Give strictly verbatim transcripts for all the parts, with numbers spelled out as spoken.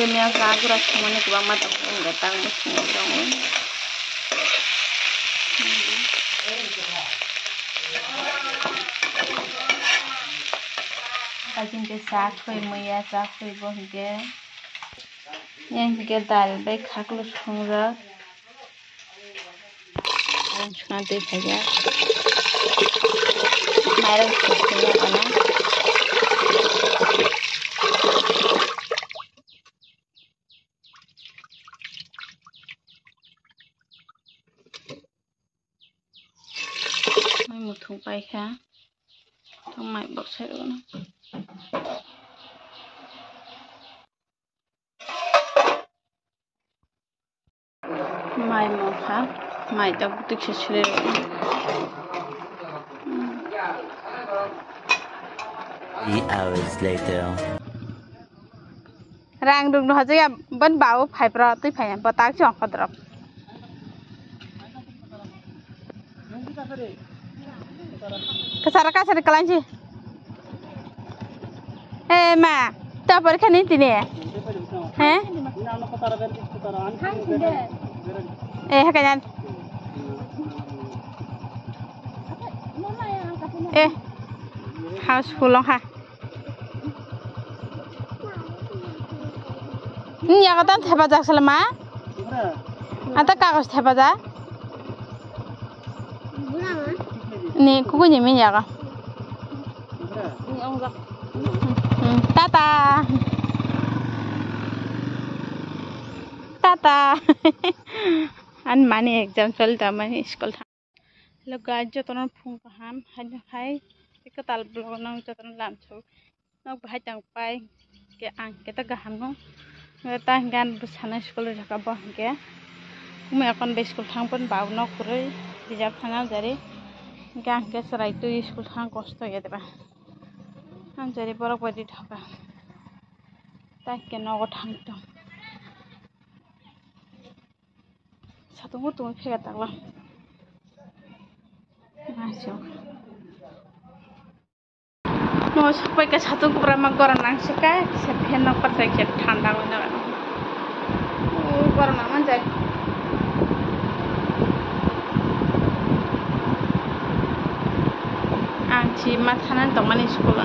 Miya sa gura sumani kwbangma tongo, wngkha tang bo sumani tongo. Kaisa hinkhe sa khwi muya, sa khwi bo hinkhe. Yang hinkhe dal bai khaklo songjak. Ang suna twi phaijak. Mairang sui sui ya kana. Mai muthung paikha. Tong mai bok sai rwna. Mai mokha, mai tabuk tiksa sile rw. Three hours later. Rang rung no hajaya ban bau phai pro twi phai bo tak chong khodrok. Kasara kasari kalansi. Eh ma, to porikha ni tini. He? Eh, hakajan. Eh, house full ha. Ni yago tan thepajak sala ma? Ata kagos thepajak? Ni kukuni min yago. Hmm, tata. Tata. Ani mani exam choli ta mani school thang. Hello guys, jotono phung kaham, haino hai kwtal vlog nang jotono lamsok. Nok bahai tang pai ke ang keta kaham no. Keta gan bwsana school rwjak bo hwnkhe. Umui akon bai school thang pon bau nok kwrwi rijak thana jari. Hwnkhe ang khe chwrai twi school thang kosto ya deba. Ang jari borok bai ri thoka. Tai ke nogo thang tong. Satung bo tongwi phega takla. Asok. No sapai ka satung kubra ma goron nang sika, se phen nok par sai se thanda wina. O goron nang man jai. Ang si ma thanan tongmani school.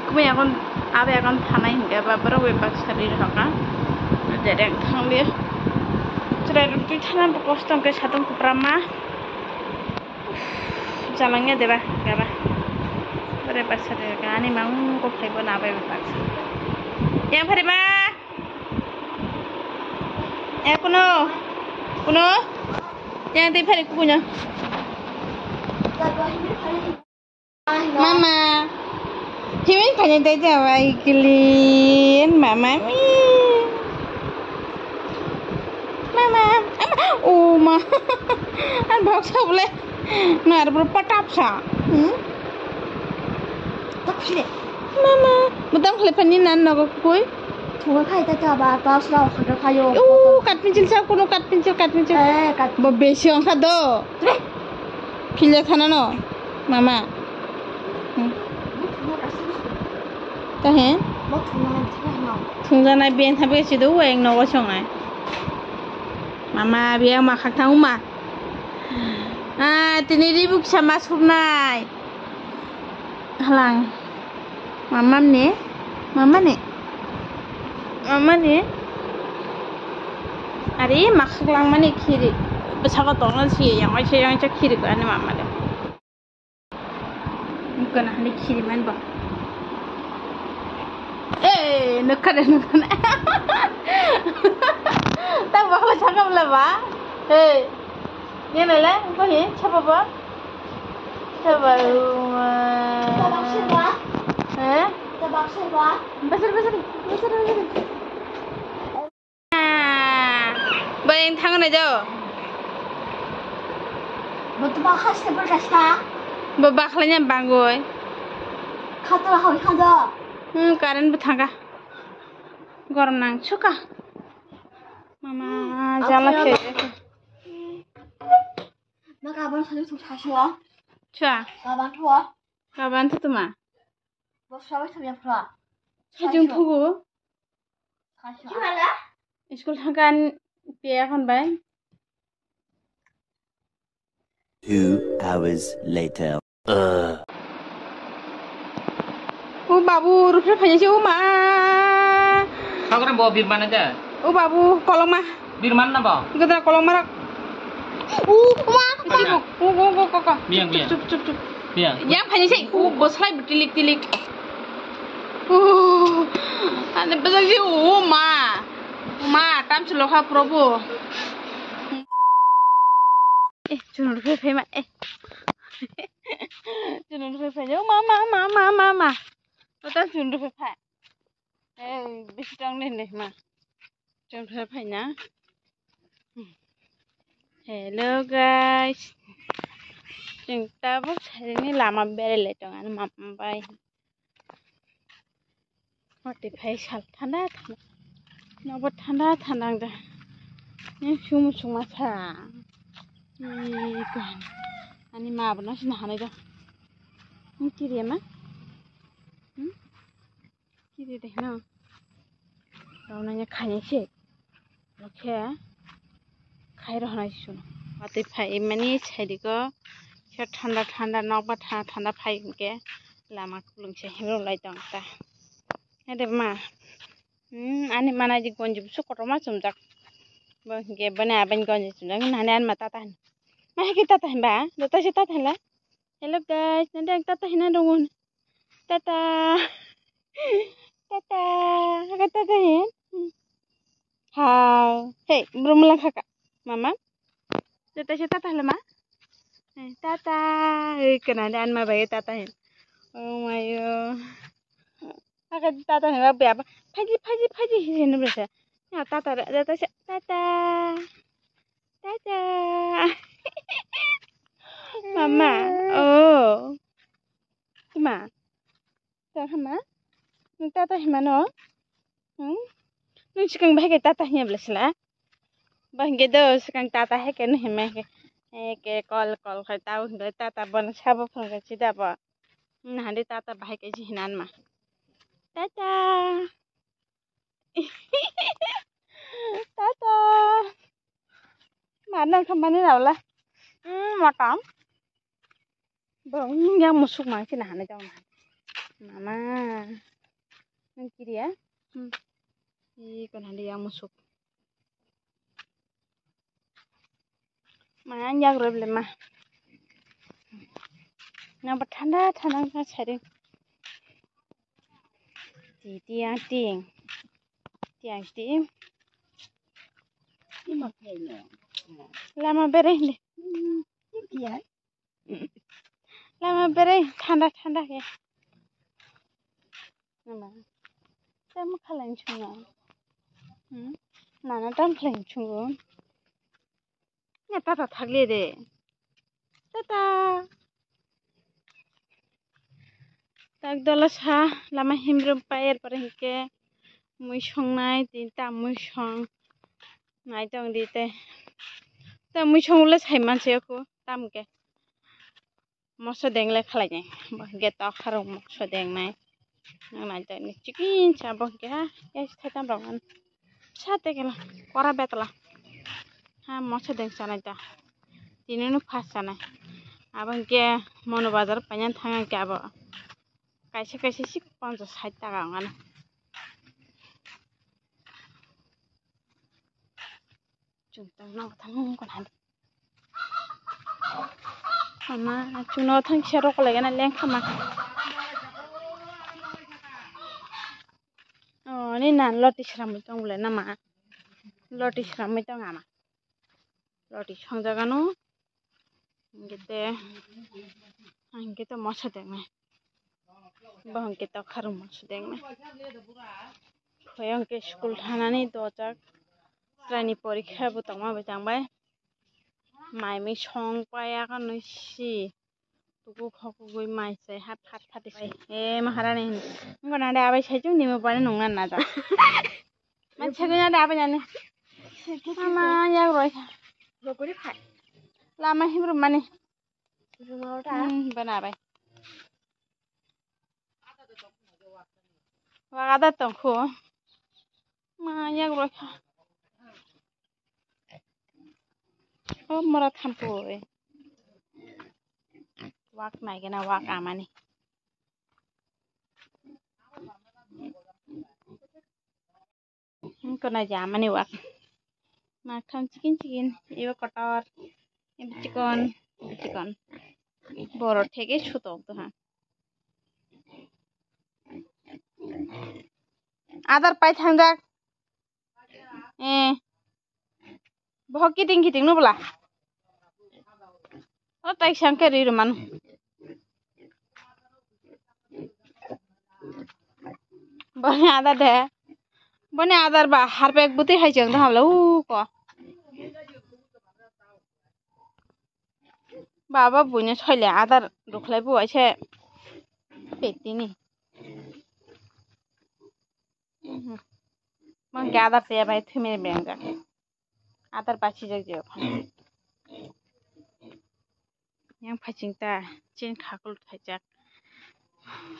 Kumi akon, abe akon thanai hingke ba borok bai baksa ri rok ha. Derek thang de. Chwrai rok twi thana bo kosto hingke satung kupra ma. Jalangya deba, gaba. Bore baksa ri rok ani mang ko phai bo na bai baksa. Yang phari ma. Eh, kuno. Kuno. Yang twi phari kuno. Mama. Hiwi kanya dai jawai clean mama mi. Mama. Ama. Oh ma. An bhok sabule. Nar bro patap sa. Hmm? Mama. Butam khale pani nan nogo koi. Thunga khai ta ta ba, ta sra khadra khayo. U, kat pencil sa, kuno kat pencil, kat pencil. Eh, kat. Bo besi ongkha do. Tre. Philya thana no, mama. Hmm. Bo thunga kasi. Ta he? Bo thunga na thana no. Thungja nai ben thabe si do, weng nogo songnai. Mama, biya ma khak thang ma. Ah, tini ribuk sama supnai. Halang. Mamam ni? Mama ni? Mama ni? Ari, makhak langmani khiri. Bwsako tongna si, yang waisa, yang waisa khiri ko ani mama de. Kana hani khiri man ba. Eh, nukha de, nukha na. Tak bakla chakam la ba. Eh. Yang nala, ko he, chapa ba? Chapa, eh? Basar, basar, basar, basar. Ah, bayang thang na jao. Bo to bakha se berkasta. Bo bakhlanya bangoi. Khatla hoi khada. Hmm, current bo thanga. Gorom nang suka. Mama, jala khe. Na kaban sali thuk thaswa. Chwa. Kaban thwa. Kaban thu tuma. Bo sabai thangya phra. Sajung thugo. School thangkan pe akhon bai. Two hours later. O babu, rupre phanya se, o ma. Sokra bo birmana ja. O babu, koloma. Birman na bo. Gedra koloma rak. O ma. Chibuk. O, o, o, o, o. Miyang, miyang. Chup, chup, chup, chup. Miyang. Yang phanya se, o boslai tilik, tilik. O. Ane bajak se, o ma. Ma, tam se lokha probo. Eh, chunur phai phai ma, eh. Chunur phai phai, o ma, ma, ma, ma, ma, ma. Total chunur phai phai. Eh, bisi tong ni le ma. Chunur phai phai na. Hello guys. Chwng tabuk sarini lama berai lai tong ani mama bai. Watwi phai sal thanda thanda. Nobo thanda thanda wngda. Nini sumu suma sa. Ee, ani ma abono sina hanai do. Nini kiri ma? Hmm? Kiri de no. Rao nanya khaini se. Okhe. Khai rw hwnai chwng. Watwi phai mani saidiko. Se thanda thanda nokbar thanda thanda phai hwnkhe lama kwlwng se himrw lai tong ta. Hede ma. Hmm, ani mana di gonji busu kotorma chumjak. Bo hwnkhe bani abani gonji chumjak. Nani ani ma tata hin. Ma hwnkhe tata hin ba? Joto se tata hin la? Hello guys, nang tata hina dongo. Tata. Tata. Aga tata hin. Hai. Hey, brum lang kaka. Mama. Tata se tata hala ma. Hey, tata. Hey, kena de anma bai tata hin. Oh my god. Aga tata hin ba ba. Phaji phaji phaji hin hin besa. Ya tata tata se tata. Tata. Mama. Oh. Ima. Tang hama? Nwng tata hima no? Hmm? Nwng swkang bahai khe tata hinya bwla sila? Ba hinkhe do swkang tata hai khe nwng hima khe. Hai khe kol kol khai tao hinkhe tata bono sabo phwrwng khe chida bo. Nwng hande tata bahai khe si hinan ma. Tata. Tata. Ma nang khamani raula. Hmm, motom. Bo yang musuk ma khe na hanai jao na. Mama. Nang kiriya? Hmm. I kon hande yang musuk. Ma yang yak roi ble ma. Nang ba thanda thanda ka sari. Ti ti yang ting. Ti yang ting. Lama bereng de. Lama bereng thanda thanda khe. Nana. Tam khalai chungo. Hmm? Nana tam khalai chungo. Ya tata thakle de. Tata. Tak dola sa lama himrum payer pore hinkhe mui songnai tin ta mui song nai tong di te. Ta mui song le sai manse ko tam ke. Moso dengle khalai nai. Bo hwnkhe tokharok moso dengnai. Nang nai tong ni chicken cha bo hwnkhe ha. Yes, thaitam rok ngan. Sa te kela. Kora betla. Ha, moso deng chanai ta. Tini no phas chanai. Abo hwnkhe mono bazar paina thang khe abo. Kaisa kaisa sik ponchas sait taka ongano. Chwng tong nogo thang nung kono hadi. Mama, chwng nogo thang kisa rok kolai gana lengkha ma. Oh, ni nan loti sramwi tong le nama. Loti sramwi tong ama. Loti songjagano. Hingke te, hingke te moso dengnai. Bo hingke tokharok moso dengnai. Phoyang ke school thanani dojak. Traini porikha bo tongma bai tangbai. Mai mui song paya khe nui si. Tuku khokugui mai sai hat hat hat sai. E maharani hin. Ngo nade abai sai chung nimo bani nungna nada. Manchego nade abai nani. Mama yak roi kha. Lama himrum mani. Hmm, bana abai. Wak adar tongkhu. Ma yak rokha. O mora thampui. Wak naigena wak amani. Wngkha naidi amani wak. Maktham chikin chikin, ebo kotor, ebo chikon, ebo chikon. Borok theke sutok doha. Adar pai thangjak. Eh. Bohok kiting kiting no bwla. O tai sangke ri rwmano. Boni adar de. Boni adar ba harpek bwtwi hai chwng daham le uko. Baba buino soile adar rwkhlai bo waise petini. Mangke adar se bai thumir bengjak. Adar bachijak je. Yang phaching ta chin khakul thaijak.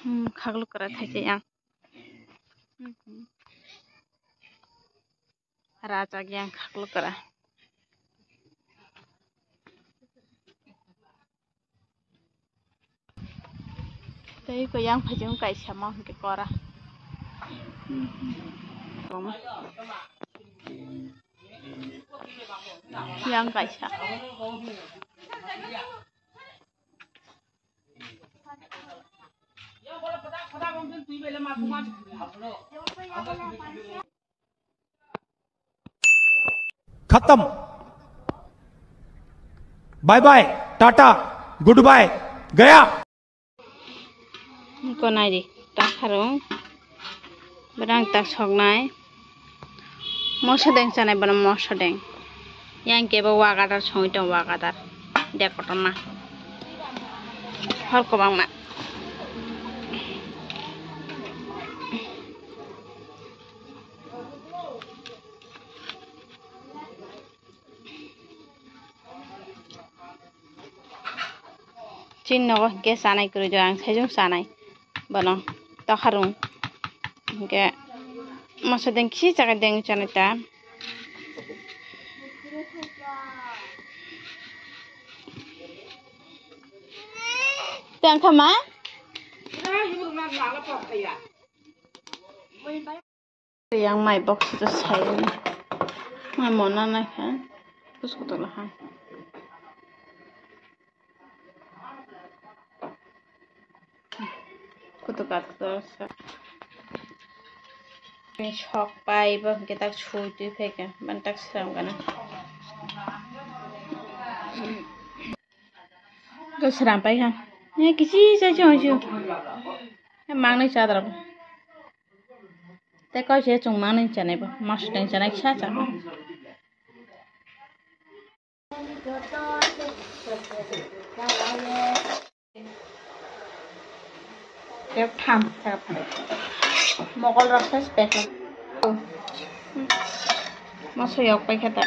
Hmm, khakul kara thaijak yang. Hmm. Rajak yang khakul kara. Tei ko yang phai chwng kaisa mo hwnkhe kora. Yang kaisa. खत्म। Bye bye, tata, goodbye, गया। Ko nai di, ta kharung. Borang ta soknai. Moso deng chanai bono moso deng. Yang kebo wak adar songwi tong wak adar. De kotorma. Hor kobangma. Chini nogo hwnkhe chanai kwrwi do ang saichung chanai bono tokharung hwnkhe moso deng kisi chakhe deng chanai ta. Tei ang kha ma? Yang mai box se sai. Mai mona nai kha. Kusko tola ha. Kutu kat kutu sa. Sok pai bo hwnkhe tak sui twi phaikha. Ban tak sram gana. Ko sram pai kha. Ni kichi sa chong chu. Mang nai cha dara. Tei koi se chwng manwi chanai bo, moso teng chanai kisa cha. Tep tham, tep tham. Mokol rok se special. Moso yok pai khe ta.